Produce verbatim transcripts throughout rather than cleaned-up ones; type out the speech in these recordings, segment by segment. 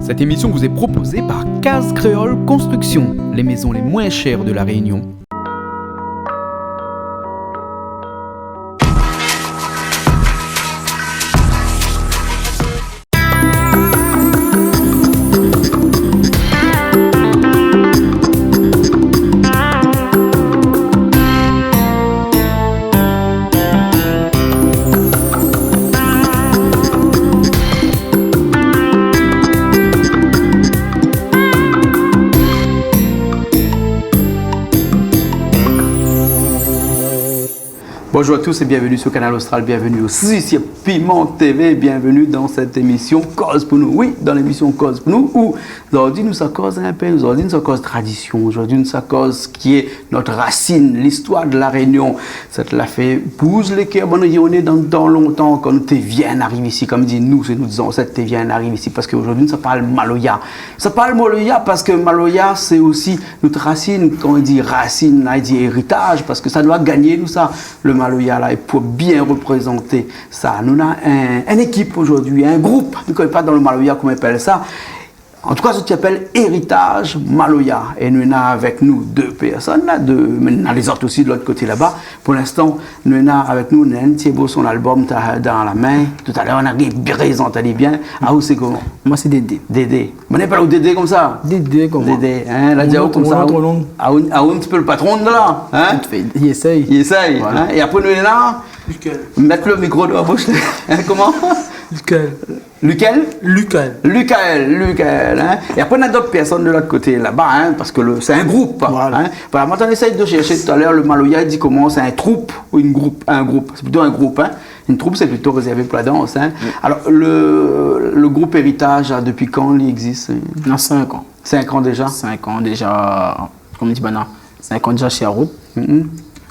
Cette émission vous est proposée par Case Créole Construction, les maisons les moins chères de La Réunion. Bonjour à tous et bienvenue sur Kanal Austral, bienvenue aussi sur Piment T V, bienvenue dans cette émission Koz pou nou. Oui, dans l'émission Koz pou nou, ou zordi nou sa koz in pé, zordi nou sa koz tradision, zordi nou sa koz ki lé nout rasine, listoir de La Rénion. Sat la fé bouz lé kèr, bann réyonné dan, dan lontan, kan nou té vien ariv isi, kom di nou, sé nout zansèt té vien ariv isi, parske zordi nou sa parl maloya. Sa parl maloya parske maloya sé osi nout rasine, kan i di rasine la, i di éritaj, parske sa nou la gagné nou sa, le maloya la, é pou bien reprézanté sa. Nou néna in, in ékip zordi, in group, nou koné pa dan le maloya koman i apèl sa. An tou ka, zot i apèl Éritaj Maloya. É nou néna avèk nou dé pèrsone la, dé, mé néna lézot osi de lot koté laba. Pou linstan, nou néna avèk nou, néna in tié bo son album ta, dan la min. Talèr nou va prézant ali bien. Aou sé koman ? Moin sé Dédé. Dédé. Moin i apèl aou Dédé konmsa ? Dédé, koman ? Dédé, in, la di aou konmsa, aou, aou, aou in ti pé le patron la, in ? I éséy. I éséy, in ? Voilà. É apré nou néna, mèt le mikro dan la boush, in, koman ? Luckel. Luckel ? Luckel. Luckel, Luckel, in. É apré, néna dot pèrsone de lot koté laba, in, parske le, sé in group, in. Voilà. Voilà, moin té éséy de shèrsh talèr, le maloya i di koman, sé in troup ou in group ? In group, sé plito in group, in. In troup, sé plito rézèrvé pou la dans, in. Oui. Alor, le, le group Éritaj, la, dopi kan li égzis ? Néna sink an. Sink an déza ? Sink an déza, kom di banna, sink an déza shé Aroup. Mhm.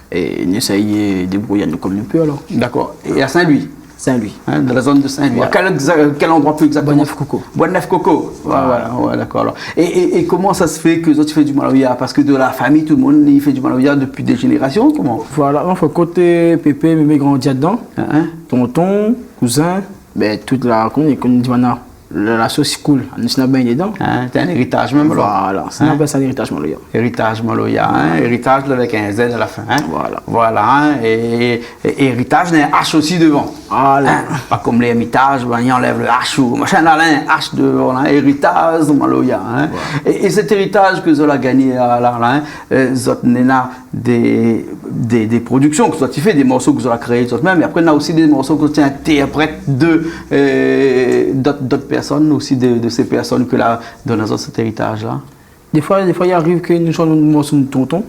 É nou éséy débrouy anou kom nou pé, alor. Dakor. É a Sin-Lwi ? Sin-Lwi. In, dan la zone de Sin-Lwi. Voilà. A kèl égza-, kèl androi pli égzaktoman ? Bois-Neuf-Coco. Bois-Neuf-Coco. Voilà. Ouais, ouais, dakor, alor. É, é, é koman sa se fé ke zot i fé di maloya ? Parske de la famiy, tout le moun i fé di maloya dopi dé zénérasion, koman ? Voilà, anfin, koté pépé, mémé grandi ladan. In, in. Tonton, kouzin, bin, tout la, koman, kom di banna, la, la sos i koul, nou la bingn dedan. In, sé in éritaj mèm, alor. Voilà, sé, in, nou apèl sa léritaj maloya. Éritaj maloya, in, éritaj la avèk in Z a la fin, in. Voilà. Voilà, in, é, é éritaj néna in H osi dovan. Voilà. In, pa kom lèrmitaj, bin, i anlèv le H ou machin, la, la, in H dovan, la, Éritaj Maloya, in. Voilà. É, é sèt éritaj ke zot la gagné, la, la, la, in, euh, zot néna dé, dé, dé prodiksion ke zot i fé, dé morso ke zot la kréé zot mèm, é apré, néna osi dé morso ke zot i intèrprèt de, euh, dot, dot pèrsone, osi de, de sé pèrsone ke la donn azot sèt éritaj la. Défoi, défoi, i ariv ke nou sort in morso de tonton,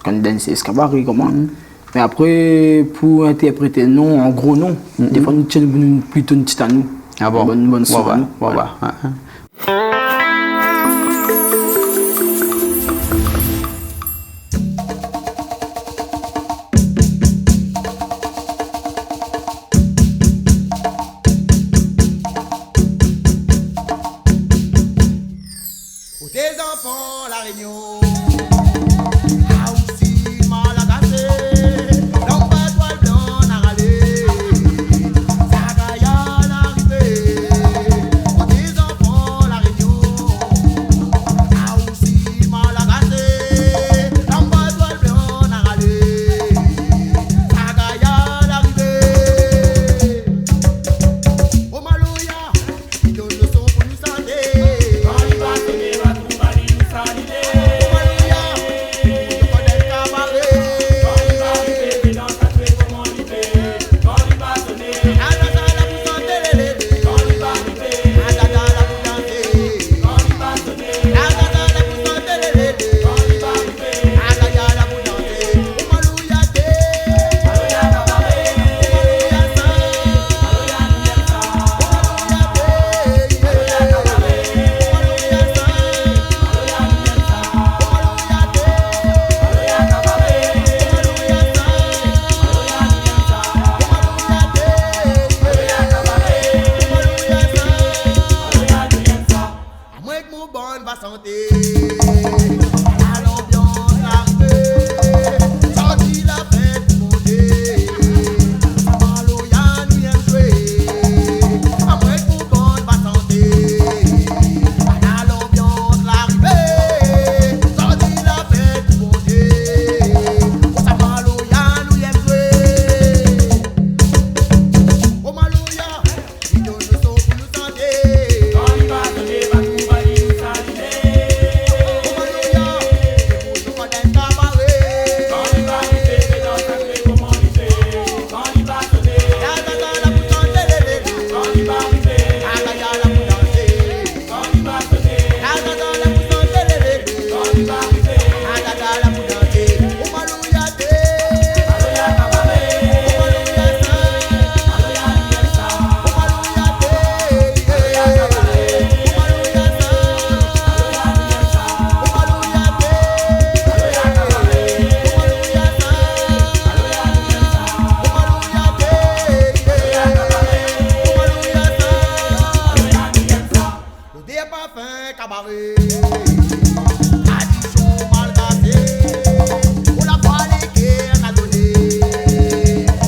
kan i donn sé éskabari, koman. Mhm. Mé apré, pou intèrprété non, an gro non, mhm, défoi, nou tienn plito in ti anou. A bon ? Bann, bann son anou. Ouais, ouais, ouais, ouais. Pou dé zanfan La Rényon. Aou si Malagasy, lanba twal blan na ralé. Sagaya la arivé. Pou dé zanfan La Rényon. Aou si Malagasy, lanba twal blan na ralé. Sagaya la arivé. O maloya, i donn le son pou nou santé. Kan li va soné, va trouv ali nou sa lidé. O maloya, pou nou konèt kabaré. Kan li va arivé, sé dan sa twé koman li fé. Kan li va soné. Ala sa la pou santé, lélé. Kan li va arivé. Ala sa la pou dansé. Kan li va soné. Ala sa la pou santé, lélé. Kan li va arivé. Ala sa la pou dansé. O maloya té. Maloya kabaré. O maloya sa. Amoin èk mon bann va santé. La lanbians la arivé. Sorti la fèt monté. Maloya nou yèm zwé. Amoin èk mon bann va santé. Dé parfin kabaré. Adiksion malgasé. Pou la foi lé kèr kazoné.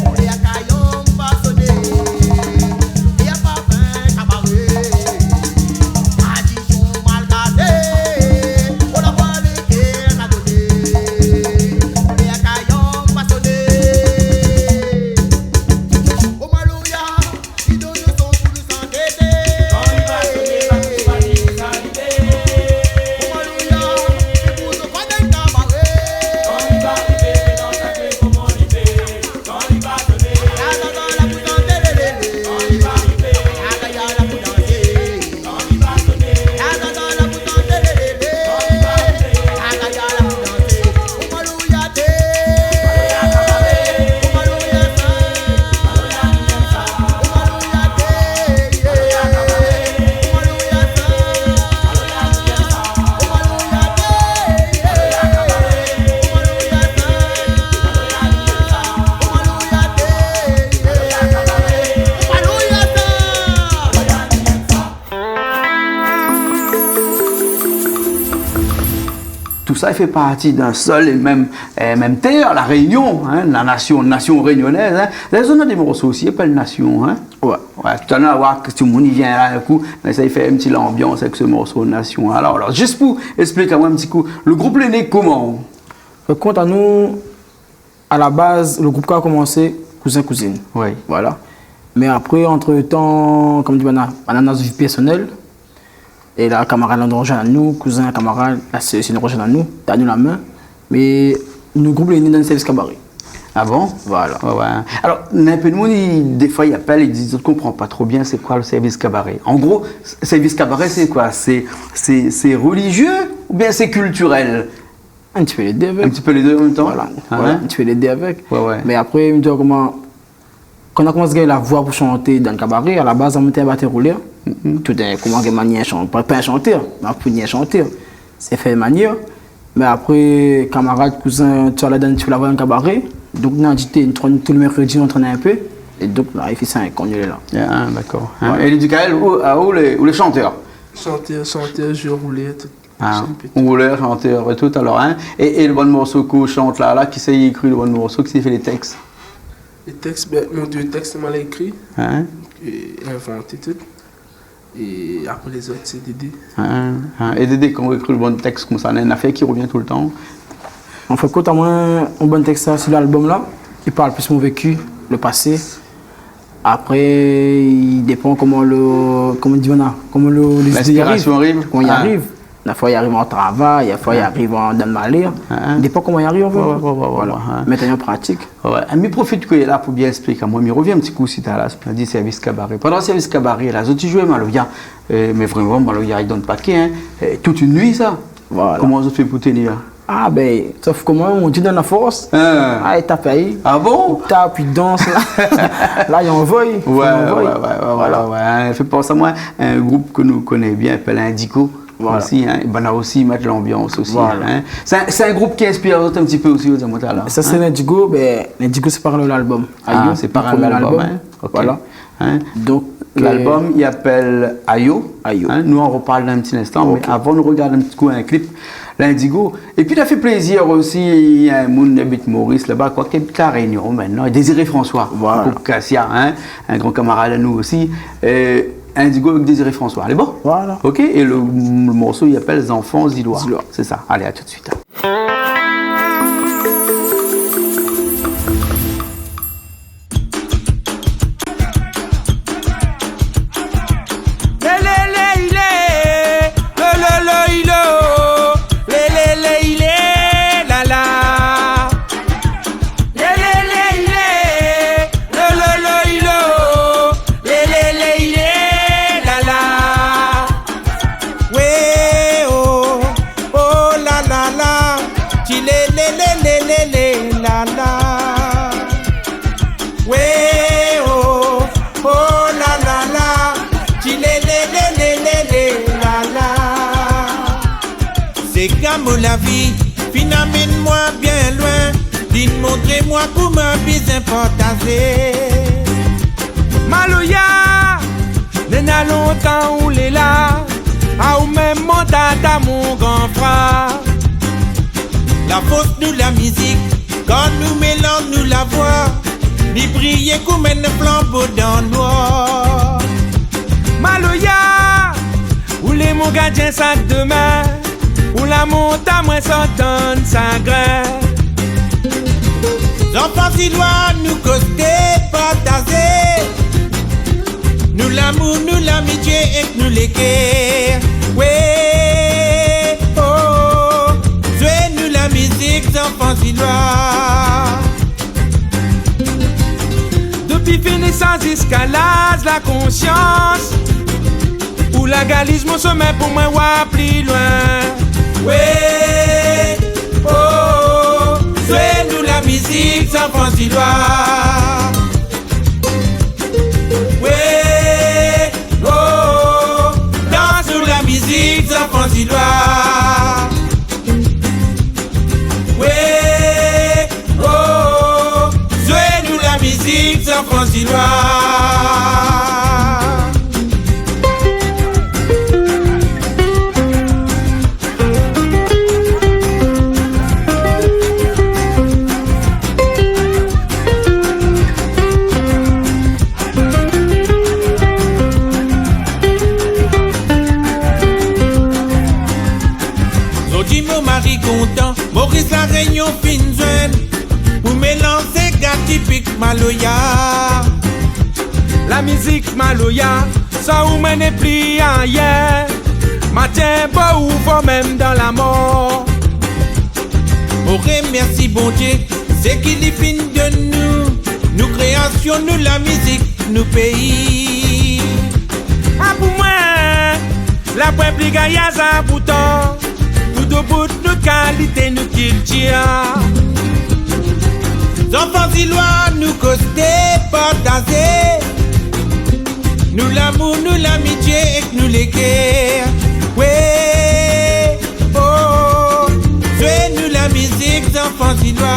Pou lé akayon pa soné. Dé parfin kabaré. Adiksion malgasé. Pou la foi lé kèr kazoné. Pou lé akayon pa soné. O maloya. Tousa i fé parti d'in sèl é mèm, é mèm tèr, La Rényon, in, la nasion, nasion rényonèz, in. La zone a dé morso osi i apèl Nasion, in. Oué. Oué, talèr nou va oir ke tout moun i vien la d'in kou, mé sa i fé in ti lanbians avèk se morso Nasion. Alor, alor, zis pou èksplik amoin in ti kou, le group lé né koman ? Rakont anou, a la baz, le group la komansé kouzin, kouzine. Oui. Voilà. Mé apré, antretan, konm di, banna, banna néna zot vi pèrsonèl. É la, kamarad la, la rozoinn anou, kouzin, kamarad la, sé, sé la rozoinn anou, tann anou la min. Mé nout group lé né dan le sèrvis kabaré. Ah bon ? Voilà. Oué, oué. Alor, néna in pé d'moun, i, défoi, i apèl, i di, zot i konpran pa tro bien, sé koi le sèrvis kabaré ? An gro, s-, sèrvis kabaré, sé koi ? Sé, sé, sé relizié oubien sé kiltirèl ? In ti pé lé dé avèk. In ti pé lé dé an mèm tan ? Voilà. Ah, oué, in ti pé lé dé avèk. Oué, oué. Mé apré, mi di aou koman, kan nou la komans gingn la voi pou shanté dan le kabaré, a la baz, amoin té in batèr roulèr. Mhm. Toudinkou, koman gingn manièr shan-, pa, pa in shantèr, mé pou ni in shantèr. Sé fé manièr. Mé apré, kamarad, kouzin, ti ala dan, ti la voi dan le kabaré. Donk, nou la di, té, nou tourn tou lé mèrkrèdi, nou antrèn in pé. É donk, la, i fé sink an nou lé la. Ah, dakor. In. Oué. É Ludicaël, ou, ah, ou lé, ou lé shantèr ? Shantèr, shantèr, zoué roulèr, tout. Ah, roulèr, shantèr é tout, alor, in. É, é le bann morso k'ou shant la, la, kisa i ékri le bann morso, kisa i fé lé tèks ? Lé tèks, bin, mon dé tèks, moin la ékri. In ? É invanté tout. É apré lézot, sé Dédé. In, in. É Dédé, kan ou ékri le bann tèks konmsa, néna in nafèr ki rovien toultan ? An fèt, kant amoin, mon bann tèks la, si lalbom la, i parl plis mon véki, le pasé. Apré, i dépan koman le, koman di, banna, koman le, lé zidé i ariv. L'inspirasion i ariv. Koman i ariv. Ah. Défoi i ariv an travay, défoi i ariv an, dan le malèr. Ah. I dépan koman i ariv, an fèt. Oué, oué, oué, oué, oué, oué. Mèt an pratik. Oué, mi profit ke ou lé la pou bien èksplik amoin, mi rovien in ti kou si talèr, la di sèrvis kabaré. Pandan sèrvis kabaré la, zot i zoué maloya, euh, mé vréman, maloya i donn paké, in, euh, tout in nuit sa. Voilà. Koman zot i fé pou tenir ? Ah, bin, sof koman, on di dan la fors. In. Ah, i tap, i... Ah bon ? I tap, i dans, la. La, i anvoy. Oué, i anvoy. Oué, oué, oué, oué, oué. Voilà. In, fé pans amoin, in group ke nou koné bien, i apèl Indigo. Voilà. Osi, in, banna osi i mèt lanbians osi, in. Voilà. Sé in, sé in group ki inspir azot in ti pé osi, ou di amoin talèr, in. Sa sé Indigo, bin, Indigo sé par lalbom. Ah, Ayo, sé par le promié lalbom, lalbom, in. Ok. Voilà. In ? Donk, lalbom, euh, i apèl Ayo. Ayo. In ? Nou, nou arparl dan in ti linstan, mé avan, nou rogard in ti kou in klip Indigo. Épi, la fé plézir osi, in moun i abit Moris laba, koi, ki abit La Rényon mintnan, Désiré François, voilà, group Cassia, in, in gran kamarad anou osi. Euh, Indigo avèk Désiré François. Lé bon ? Voilà. Ok, é le, le morso i apèl Zanfan Ziloa. Ziloa. Sé sa. Alé, a tout de suite. Lé, lé, lé, lé, lo, lo, lo, lo, lé, lé, lé, lé, la, la. Lé, lé, lé, lé, lo, lo, lo, lo, lé, lé, lé, lé, la, la. Wé, oh, oh, la, la, la. Ti lé, lé, lé, la, la. Wé, oh, oh, la, la, la. Ti lé, lé, lé, la, la. Sé gamo lavi, fine amenn amoin bien loin, vin montré amoin koman bizin partazé. Maloya, néna lontan ou lé la, Fors nou la mizik, kan nou mélanz nou la voi, li briyé konm in flanbo dan nwar. Maloya, ou lé mon gardien sak domin, ou la mont amoin san tann sagrin. Zanfan zilwa, nou koté partazé, nou lamour, nou lamitié èk nou lékèr. Wé, oh, zoué nou la mizik, zanfan zilwa. Dopi finisans ziska laz la konsians, ou la galiz mon somin pou moin oir pli loin. Wé, oh, zoué nou la mizik, zanfan zilwa. Wé, oh, dans nou la mizik, zanfan zilwa. Wé, oh, zoué nou la mizik, zanfan zilwa. Zordi mon mari kontan, Moris La Rényon fine zwenn pou mélanz séga tipik maloya. La mizik maloya, san ou moin lé pli arien. Matin, bo ou vo mèm dan la mor. Mon rémèrsi Bondié, sak li fine donn nou, nou kréasion, nou la mizik, nou péi. A pou moin, la poin pli gayar a bout, pou dobout nou kalité, nou kiltir. Zanfan zilwa, nou koté partazé, nou lamour, nou lamitié èk nou lékèr. Wé, oh, zoué nou la mizik, zanfan zilwa.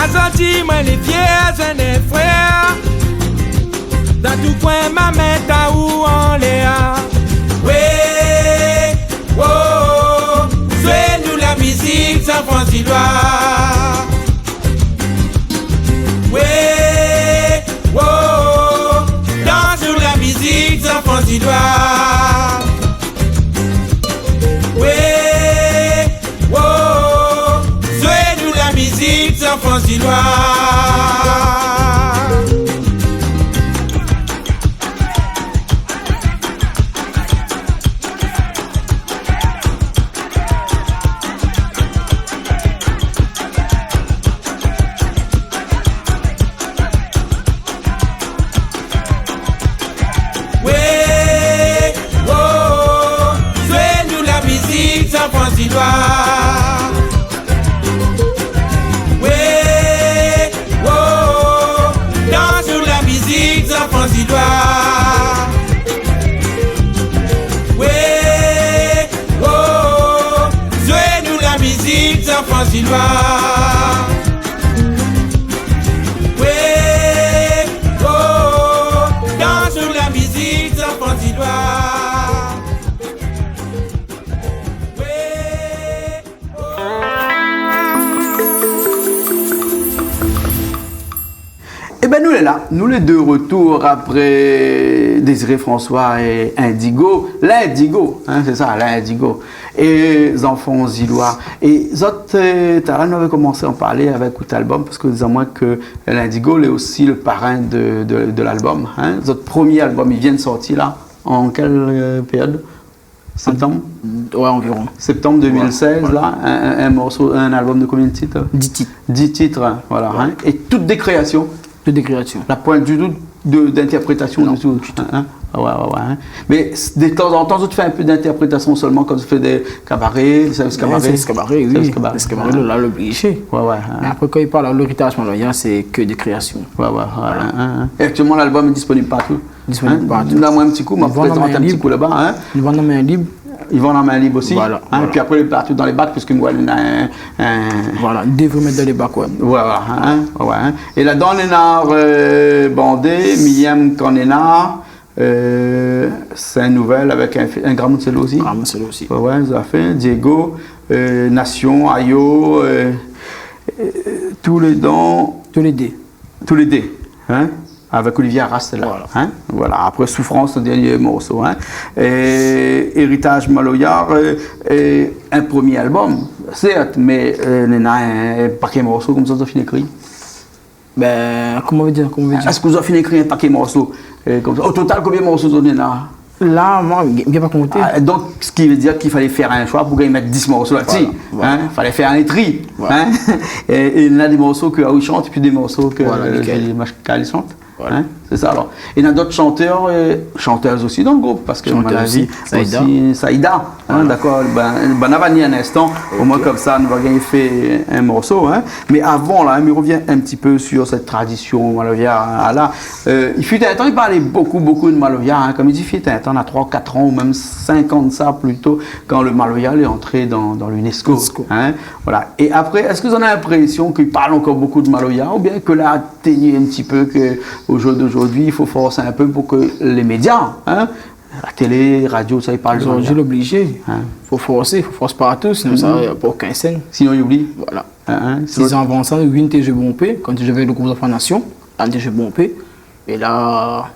Azordi moin lé fièr, zwenn in frèr. Dan tout koin, ma min ta ou anlèr. Wé, oh, zoué nou la mizik, zanfan zilwa. Wé, oh, dans nou la mizik, zanfan zilwa. Wé, oh, zoué nou la mizik, zanfan zilwa. Wé, oh, zoué nou la mizik, zanfan zilwa. Wé, oh, dans nou la mizik, zanfan zilwa. Wé, oh, zoué nou la mizik, zanfan zilwa. Wé, oh, dans nou la mizik, zanfan zilwa. Wé, oh. Ében, nou lé la, nou lé de retour apré Désiré François é Indigo. L'Indigo, in, sé sa, l'Indigo. É Zanfan Zilwa. É zot, eu, talèr nou lavé komansé an parlé avèk out album, parske zot i di amoin ke l'Indigo lé osi le parin de, de, de l'album, in. Zot promié album, li vien sorti la. An kèl, eu, périod ? Septanm ? Wé, anviron. Septanm deux mille seize, wé, wé, la, in, in, in morso, in album de konbien de tit ? Dis tit. Dis tit, in, voilà, wé, in. É tout dé kréasion. Tout dé kréasion. La poin ditou de, d'intèrprétasion ditou. Non, ditou. In, in. A wé, wé, wé, in. Mé s-, de tan zan tan, zot i fé in pé d'intèrprétasion solman, kan zot i fé dé kabaré, le sèrvis kabaré. Wé, sèrvis kabaré, wi. Sèrvis kabaré. Sèrvis kabaré, in, la, lé oblizé. Wé, wé, in. Mé apré, kan i parl de l'éritas maloya, sé ke dé kréasion. Wé, wé, wé, in, in. É aktièlman, l'album lé disponib partou. Disponib partou. In ? Done amoin in ti kou, ma prézant in ti kou laba, in. I vann an min lib. I vann an min lib osi. Voilà, in, voilà. Épi apré, partou dan lé bak, parske moin, in, in, voilà, dé vré mèt dan lé bak, wé. Voilà, in, wé, in. É ladan, néna, eu, Bandé, Miyèm Kanéna, Euh, Saint-Nouvel avèk in, in gramoun solo osi. Gramoun solo osi. Oué, oué, zafèr. Diego, euh, Nasion, Ayo, euh, euh, Toulédon. Toulédé. Toulédé, in, avèk Olivier Arras la, in. Voilà. Voilà. Apré Soufrans, lo dèrnié morso, in. É Éritaj Maloya, euh, é in promié albom, sèrt, mé, euh, néna in, in pakèt morso konmsa zot la fine ékri. Bin, koman i vé dir, koman i vé dir ? Èske zot la fine ékri in pakèt morso, euh, konmsa ? O total, konbien morso zot néna ? La, moin, mi, mi la pa konté. Ah, donk, sak i vé dir k'i falé fé in shoi pou gingn mèt dis morso la dsi, in ? Voilà, voilà. Falé fé in tri, in ? Voilà. É, é néna dé morso ke Awi i shant, épi dé morso ke, euh, Michael i shant. Voilà, nickel. Voilà. In ? Sé sa, alor. É néna dot shantèr, euh, shantèz osi dan lo group, parske Saïda osi, in, dakor. Bin, bin, nou va ni in instan, omoin konmsa, nou va gingn fé in morso, in. Mé avan, la, mi rovien in ti pé sir sèt tradision maloya, in, la. Euh, i fut in tan, i parl bokou, bokou de maloya, in. Konm i di, fut in tan, na troi, kat an, ou mèm sink an de sa, plito, kan lo maloya lé antré dan, dan l'UNESCO, in. Voilà. É apré, èske zot néna linprésion k'i parl ankor bokou de maloya, oubien ke la, té in ti pé ke, o zour d'ozordi, i fo forsé in pé pou ke lé média, in, la télé, radio, sa, i parl de maloya. Zordi, lé oblizé. In. Fo forsé, fo fors partou, sinonsa, na pa okin sèn. Sinon, i oubli. Voilà. In, in. Si zan avan sa, nou, té jé bonpé, kan té jé avèk lo group Zanfan Nasion, la, té jé bonpé. É la,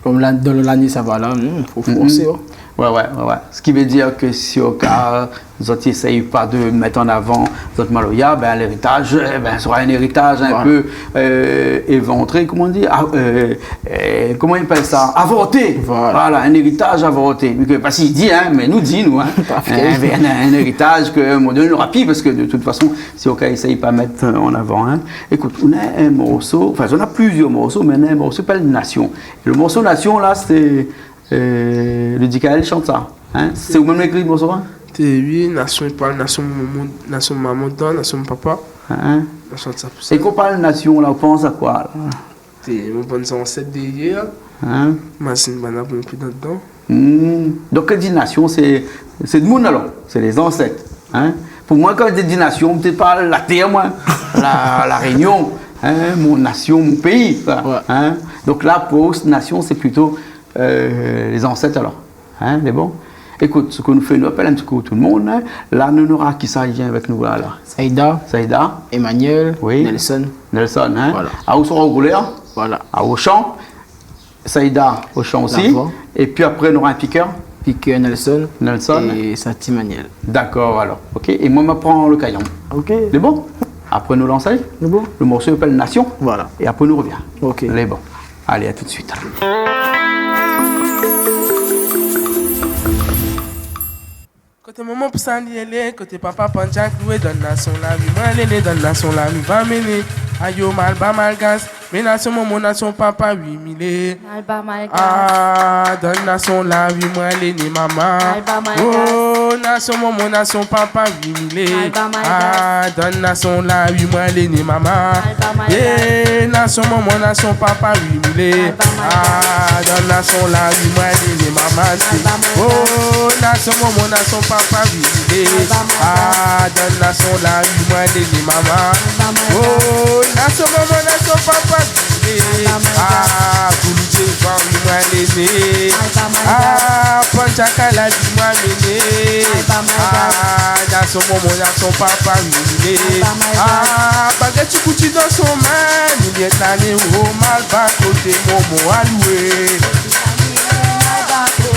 konm la, dan lané, sa va la, non, fo forsé, in. Oué, oué, oué, oué. Sak i vé dir ke si o ka zot i éséy pa de mèt an avan zot maloya, bin, léritaj, eh bin, sra in éritaj in pé, euh, évantré, koman i di ? Ah, euh, euh, koman i apèl sa ? Avorté. Voilà. Voilà, in éritaj avorté. Mé ke, pa si i di, in, mé nou di, nou, in. Parske in, in, in éritaj ke, a in moman doné, nora pi, parske de tout fason, si o ka i éséy pa mèt, euh, an avan, in. Ékout, nou na in morso, anfin, nou na plizièr morso, mé nou na in morso i apèl Nasion. É lo morso Nasion, la, sé, euh, Ludicaël i shant sa, in ? Sé ou mèm la ékri lo morso, in ? Té, oui, Nasion, i parl Nasion momon, Nasion momon, dan Nasion papa. In, in. Nasion sa pou sa. É kan i parl Nasion, la, ou pans a koi, la ? Té, mon bann zansèt dèrièr. In ? Mazine banna bonpé ladan. Hmm. Donk, kan i di Nasion, sé, sé demoun, alor. Sé lé zansèt, in. Pou moin, kan i di Nasion, mi té parl la tèr, moin. La, La Rényon, in, mon nasion, mon péi, koi, in. Oué. Donk la, pou Nasion, sé plito, euh, lé zansèt, alor. In, lé bon. Ékout, sak nou fé, nou apèl in ti kou tout lo moun, in. La, nou nora kisa i vien avèk nou, la, la ? Saïda. Saïda. Emmanuel. Oui. Nelson. Nelson, in. Voilà. A, ou sra o roulèr. Voilà. A, o shan. Saïda o shan osi. Lavoi. Épi apré, nora in pikèr. Pikèr Nelson. Nelson. É Sati Maniel. Dakor, alor. OK. É moin, ma pran lo kayon. OK. Lé bon ? Apré, nou lans ali. Lé bon. Lo morso i apèl Nasion. Voilà. É apré, nou rovien. OK. Lé bon. Alé, a tout suit. Koté momon Pousani lé, koté papa Pandiak loué, dan Nasion la mi moin lé né, dan Nasion la mi va mené. Ayo, Malba, Malgash, mé Nasion momon, Nasion papa, oui, mi lé. Malba, Malgash. Ah, dan Nasion la mi moin lé né, mama. Malba, Malgash. Oh, Nasion momon, Nasion papa, oui, mi lé. Malba, Malgash. Ah, dan Nasion la mi moin lé né, mama. Malba, Malgash. Eh, Nasion momon, Nasion papa, oui, mi lé. Malba, Malgash. Ah, dan Nasion la mi moin lé né, mama. Malba, Malgash. Oh, Nasion momon, Nasion papa, oui, mi lé. Malba, Malgash. Ah, dan Nasion la mi moin lé né, mama. Malba, Malgash. Oh, Nasion momon, Nasion papa, oui, mi lé. Malba, Malgash. Ah, Gouloudé van mi moin lé né. Malba, Malgash. Ah, Pandiak la mi moin lé né. Malba, Malgash. Ah, Nasion momon, Nasion papa, oui, mi lé. Malba, Malgash. Ah, bagèt ti kouti dan son min, mi mièt lané, oh, Malba, koté momon a loué.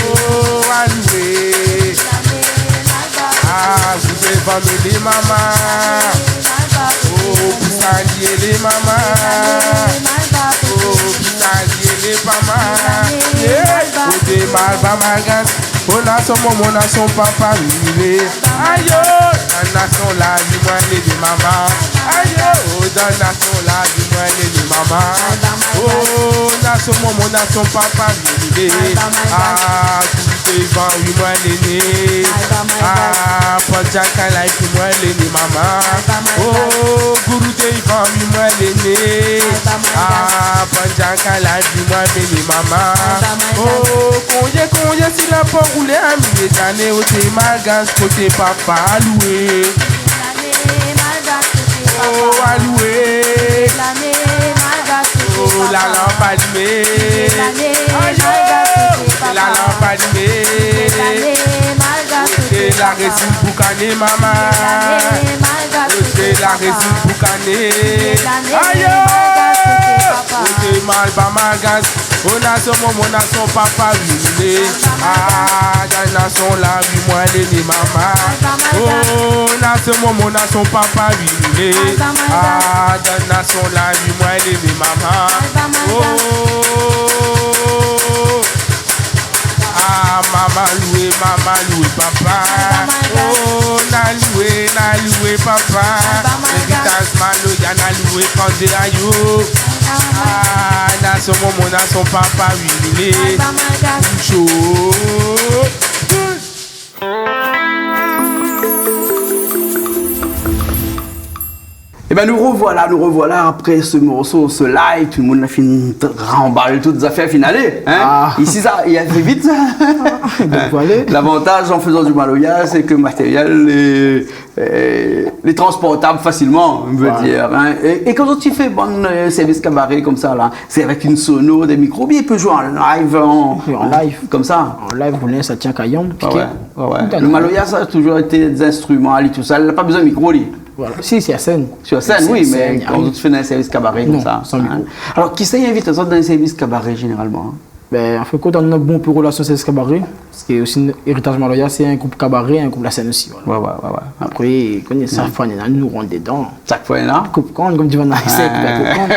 Oh, a loué. Ah, Zouzé van mi lé, mama. Oh, Pousani lé, mama. Oh, Pousani lé, mama. Yeah. Koté Malba, Malgash. Oh, Nasion momon, Nasion papa, oui, mi lé. Ayo, dan Nasion la mi moin lé né, mama. Ayo, dan Nasion la mi moin lé né, mama. Oh, Nasion momon, Nasion papa, oui, mi lé. Ah, Gouloudé van mi moin lé né. Ah, Pandiak la mi moin lé né, mama. Oh, Gouloudé van mi moin lé né. Ah, Pandiak la mi moin lé né, mama. Oh, konyé, konyé, si la pa roulé, a mi lé dané, oh, té Malgash, koté papa a loué. Oh, a loué. Oh, La lanp alimé. Ayo! La lanp alimé. Sé la résine boukané, mama. Sé la résine boukané. Ayo! Sé mal pa malgas. Mon nasion, mon, mon nasion, papa, oui, oui. Ah, dan nasion la, oui, moin lé né, mama. Oh, nasion, mon, mon nasion, papa, oui, oui. Ah, dan nasion la, oui, moin lé né, mama. Oh. Ah, mama loué, mama loué, papa. Oh, na loué, na loué, papa. Éritaj maloya, na loué, kandé ayo. Ah, nasion, mon, mon nasion, papa, oui, oui. Sho. Ében, nou rovoila, nou rovoila apré se morso, se live, tout le moun la fine ranbal tout zafèr, fine alé, hein. Ah. Isi sa i fé vit sa. Donk, voilà. Lavantaz an fézan du maloya, sé ke matérièl, euh, euh, lé transportab fasilman, on peut dire, hein. Voilà. É, é kan ou fé bann, euh, sèrvis kabaré konmsa la, sé avèk in sono, dé mikro, oubien i pé zoué an live, an, an live, konmsa. An live, ou lé sa tien kayanm, piké. Ouais, ouais, ouais. Le maloya, sa la touzour été dé zinstriman, li tousèl, la pa bezoin mikro, li. Voilà. Si, si, a sèn. Sur scène, oui, mé kan ou fé in sèrvis kabaré konmsa, san mikro. Alor, kisa i invit azot dan in sèrvis kabaré, zénéralman, hein ? Ben, an fèt, kan ou na in bon relasion sèrvis kabaré, parske osi, Éritaj Maloya, sé in group kabaré, in group la sèn osi, voilà. Ouais, ouais, ouais, ouais. Apré, koné sa, fwa néna, nou rant dedan. Sak fwa néna ? Koup kann, konm di banna, sé koup kann.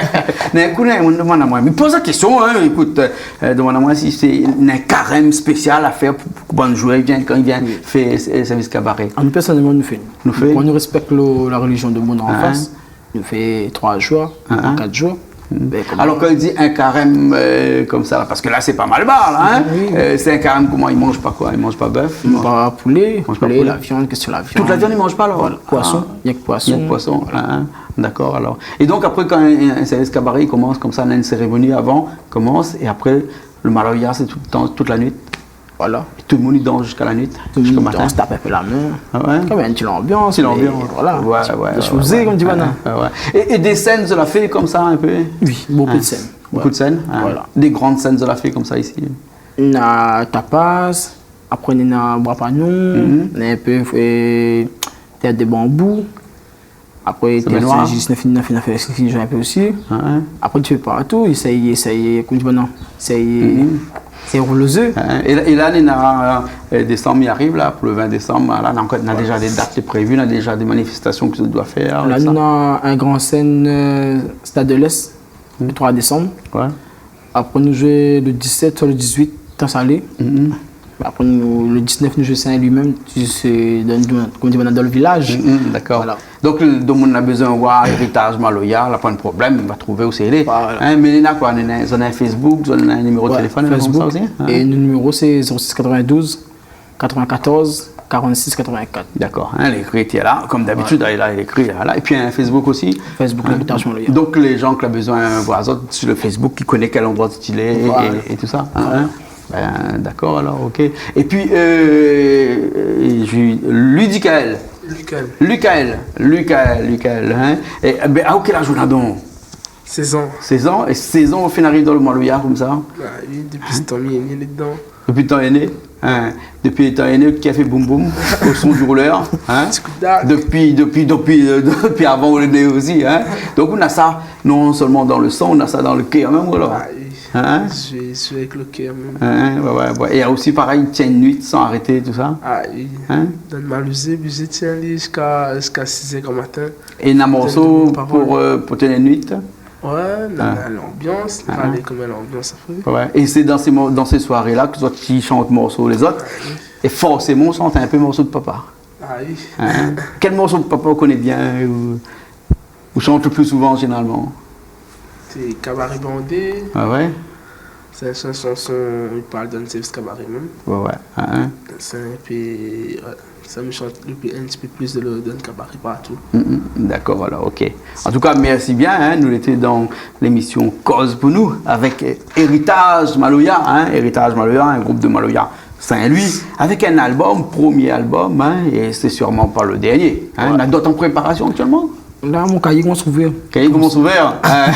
Mé ékout, moun i demann amoin. Mé poz la késtion, hein, ékout, euh, demann amoin si sé in karèm spésial a fèr pou, pou bann zouèr i vien, kan i vien fé, euh, sèrvis kabaré. Anou, pèrsonèlman, nou fé. Nou fé. Pou nou rèspèk lo, la relizion de moun an fas. Nou fé troi zour, troi, kat zour. Ben, koman... Alor, kan i di in karèm, euh, konmsa la, parske la, sé pa malbar la, hein. Oui. Euh, sé in karèm, koman, i manz pa koi ? I manz pa bèf, i manz pa poulé, la viann, késtion la viann. Tout la viann, i manz pa, alor ? Voilà. Poison, rienk poison. Rienk poison, hein. Dakor, alor. É donk, apré, kan in, in, in sèrvis kabaré i komans konmsa, néna in sérémoni avan, komans, é apré, le maloya, sé tout le tan, tout la nuit. Voilà. Tout le moun i dans ziska la nuit, ziska matin. Tout le moun i dans, i tap in pé la min. Ah ouais ? Konm in ti lanbians, mé voilà. Ti lanbians. Ouais, ouais, ouais. Dé shoz, konm di banna. Ouais, ouais. É, é dé sèn, zot la fé konmsa in pé ? Oui, bonpé de sèn. Bonpé de sèn, hein. Voilà. Dé gran sèn, zot la fé konmsa isi ? Na Tapaz, apré na Boi Panon, na in pé, euh, Tèr de Banbou. Apré, té noir. Sébastien Gisneuf, in fé, in fé, in fé, in fé in pé osi. Hein, hein. Apré, ti fé partou, éséy, éséy, konm di banna, éséy, éséy roul o zé. Hein, hein. É la, é la, néna, euh, désanm i ariv la, pou le vin désanm, la, na ankor, na déza dé dat prévi, na déza dé manifestasion ke zot i doi fèr, la, tout sa. Nou na in gran sèn, euh, Stade de l'Est, le troi désanm. Ouais. Apré, nou zoué le disèt, soi le dizuit, Tan Salé. Apré, nou, le disnèf, nou zoué Sin-Lwi mèm, tu sé, dan, dan, konm di, dan le vilaz. Dakor. Voilà. Donk, le, donk, moun la bezoin voir Éritaj Maloya, la, pa de problèm, va trouv ou sé lé. Voilà. Hein, mé néna koi, néna, zot néna Facebook, zot néna in niméro de téléfone, konmsa osi, hein ? Facebook. É nout niméro, sé zéro sis katrovin-douz, katrovin-katorz, karant-sis, katrovin-kat. Dakor, hein, lé ékri la, konm dabitid, la, lé ékri la. É pi, in Facebook osi. Facebook, hein, Éritaj Maloya. Donk, lé zan ki la bezoin voir azot sur le Facebook, ki koné kèl landroi zot i lé é, é tout sa, hein, hein. Ben, dakor, alor, OK. É pi, euh, euh, Ju-, Ludicaël. Lucaël. Lucaël, Lucaël, Lucaël, hein. É, ben, a kèl az ou na donk ? Sèz an. Sèz an, é sèz an, ou fine ariv dan le maloya konmsa ? Ah oui, dopi le tan mi lé né, lé dedan. Dopi le tan lé né, hein. Dopi le tan lé né, ki la fé boum boum, o son du roulèr, hein. Ti kou d'ark. Dopi, dopi, dopi, euh, dopi avan ou lé né osi, hein. Donk, ou na sa, non sèlman dan le san, ou na sa dan le kèr mèm, alor. Ah oui. Hein ? Zoué, zoué avèk le kèr mèm. Hein, ouais, ouais, ouais. É osi, parèy, tien in nuit san arété, tout sa. Ah oui. Hein ? Dan le maloya, oblizé tien ali ziska, ziska sizèr gran matin. É na morso pou, euh, pou tenir nuit ? Ouais, na, na lanbians, parèy konm lanbians apré. Ouais. É sé dan sé mo-, dan sé soiré la ke zot i shant morso lézot. Ah oui. É forséman, ou shant in pé morso de papa. Ah oui. Hein ? Kèl morso de papa ou koné bien, ou, ou shant le pli souvan, zénéralman ? Sé Kabaré Bandé. Ah ouais ? Sé in shanson, i parl dan sèrvis kabaré mèm. Ouais, ouais. Hein, hein. Sé in pé, ouais. Sa mi shant le pli, in ti pé plis de le, dan kabaré partou. Mm, mm, dakor, alor, OK. An tou ka, mèrsi bien, hein, nou lété dan lémision Koz pou nou, avèk, euh, Éritaj Maloya, hein, Éritaj Maloya, in group de maloya Sin-Lwi, avèk in albom, promié albom, hein, é sé sirman pa le dèrnié, hein. Ouais. Na dot an préparasion aktièlman ? La, mon kayié i komans ouvèr. Kayié i komans ouvèr. Voilà.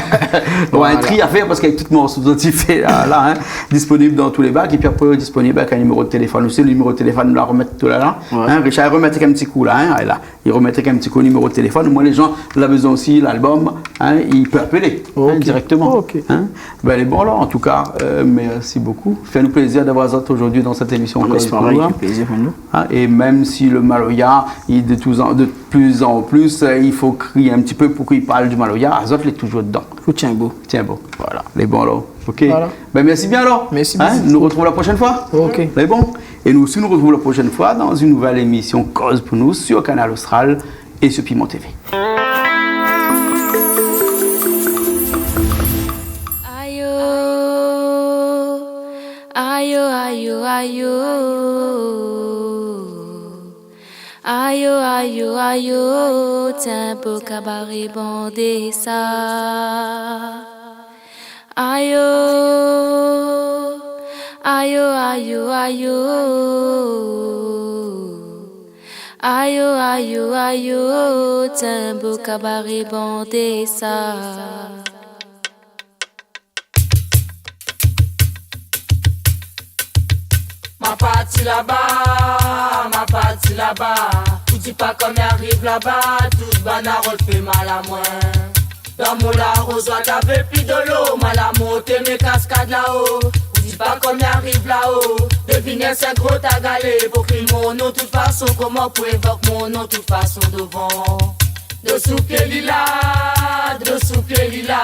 Bon, in tri a fèr parske tout morso zot i fé la, la, in, disponib dan tout lé bak, épi apré disponib avèk in niméro téléfone osi. Lo niméro téléfone, nou la romèt tout la, la. Ouais. In, Richard i romèt in ti kou la, in, la. I romèt in ti kou lo niméro téléfone. Omoin lé jan la bezoin osi lalbom, in, i pé apélé, in, dirèkteman. Ok. In. Bin, lé bon, alor, an tou ka, euh, mèrsi bokou. Fé anou plézir d'avoir zot zordi dan sèt émision Koz pou nou, in. Mèrsi, parèy, sé in plézir pou nou. In, é mèm si lo maloya, i, de tout an, de plus en plus, euh, i fo krié in ti pé pou k'i parl di maloya, zot lé toujour dedan. Fo tienbo. Tienbo. Voilà. Lé bon, alor. Ok. Voilà. Bin, mèrsi bien, alor. Mèrsi bien. In, nou artrouv la proshèn foi. Ok. Lé bon. É nou osi, nou artrouv la proshèn foi dan in nouvèl émision Koz pou nou sur Kanal Austral é sur Piment T V. Ayo, ayo, ayo, ayo. Ayo, ayo, ayo, tienbo kabaré bandé sa. Ayo, ayo, ayo, ayo. Ayo, ayo, ayo, tienbo kabaré bandé sa. Ma parti laba, ma parti laba. Ou di pa kan mi ariv laba, tout banna rod fé mal amoin. Dan mon larozwa, navé pi dolo, ma la monté mé kaskad lao. Ou di pa kan mi ariv lao, devinèl sé gro tagalé, pou kri mon non tout fason, koman pou évok mon non tout fason dovan. Dosou pié lila, dosou pié lila.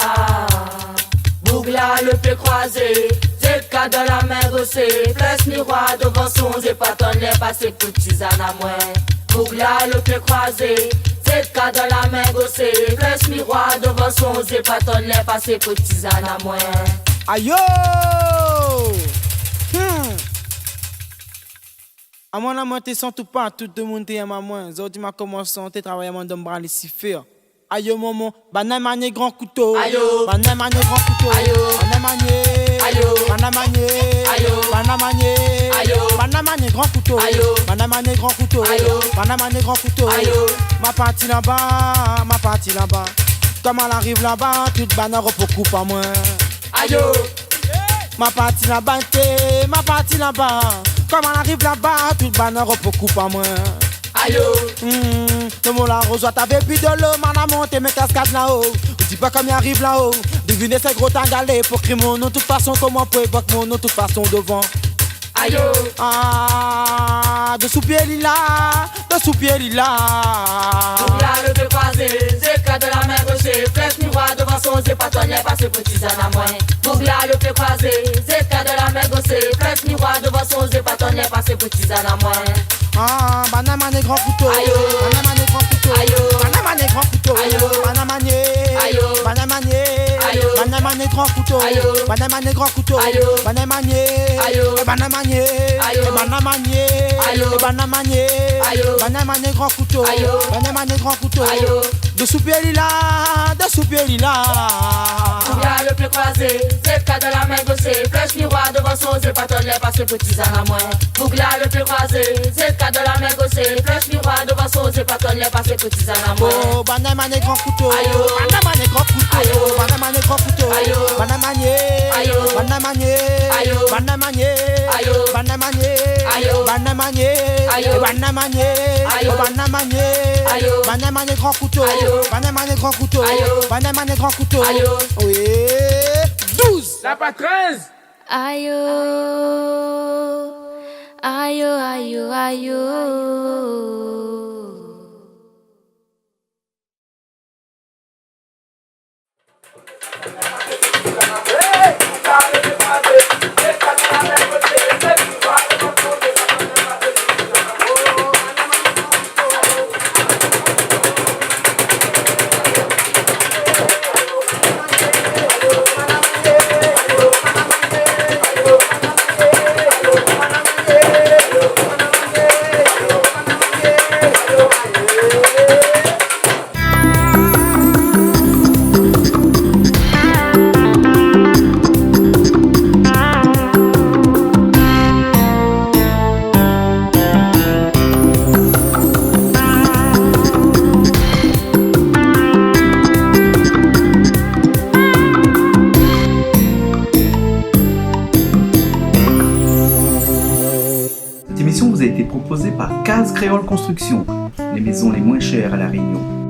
Boug la, lo pié kroizé, zéka dan la min gosé, flèsh mirwar dovan son zié, pa tann lèr pasé pou tizane amoin. Boug la, lo pié kroizé, zéka dan la min gosé, flèsh mirwar dovan son zié, pa tann lèr pasé pou tizane amoin. Ayo! Hmm. Amoin la, moin té san tout pa, tout demoun té yèm amoin. Zordi ma komans santé, travay amoin dan bra Lisifèr. Ayo momon, banna i manié gran kouto. Ayo. Banna i manié gran kouto. Ayo. Banna i manié. Ayo. Banna i manié. Ayo. Banna i manié. Ayo. Banna i manié gran kouto. Ayo. Banna i manié gran kouto. Ayo. Banna i manié gran kouto. Ayo. Ma parti laba, ma parti laba. Koman la ariv laba, tout banna rod pou koup amoin. Ayo. Ma parti laba, té, ma parti laba. Koman la ariv laba, tout banna rod pou koup amoin. Ayo. Hmm, dan mon larozwa, navé pi dolo, ma la monté mé kaskad lao. Ou di pa kan mi ariv lao, devinèl sé gro tagalé, pou kri mon non tout fason, koman pou évok mon non tout fason dovan. Ayo. Ah, dosou pié lila, dosou pié lila. Boug la, lo pié kroizé, zéka dan la min gosé, flèsh mirwar dovan son zié, pa tann lèr pasé pou tizane amoin. Boug la, lo pié kroizé, zéka dan la min gosé, flèsh mirwar dovan son zié, pa tann lèr pasé pou tizane amoin. Ah, banna i manié gran kouto. Ayo. Banna i manié gran kouto. Ayo. Banna i manié gran kouto. Ayo. Banna i manié. Ayo. Banna i manié. Ayo. Banna i manié gran kouto. Ayo. Banna i manié gran kouto. Ayo. Banna i manié. Ayo. Eh, banna i manié. Ayo. Eh, banna i manié. Ayo. Eh, banna i manié. Ayo. Banna i manié gran kouto. Ayo. Banna i manié gran kouto. Ayo. Dosou pié lila, dosou pié lila. Boug la, lo pié kroizé, zéka dan la min gosé, flèsh mirwar dovan son zié, pa tann lèr pasé pou tizane amoin. Boug la, lo pié kroizé, zéka dan la min gosé, flèsh mirwar dovan son zié, pa tann lèr pasé pou tizane amoin. Oh, banna i manié gran kouto. Ayo. Banna i manié gran kouto. Ayo. Banna i manié gran kouto. Ayo. Banna i manié. Ayo. Banna i manié. Ayo. Banna i manié. Ayo. Banna i manié. Ayo. Banna i manié. Ayo. Eh, banna i manié. Ayo. Oh, banna i manié. Ayo. Banna i manié gran kouto. Ayo. Banna i manié gran kouto. Ayo. Banna i manié gran kouto. Ayo. Oui. Douz. La pa trèz. Ayo, ayo, ayo, ayo. Cette émission vous a été proposée par Case Créole Construction, les maisons les moins chères à La Réunion.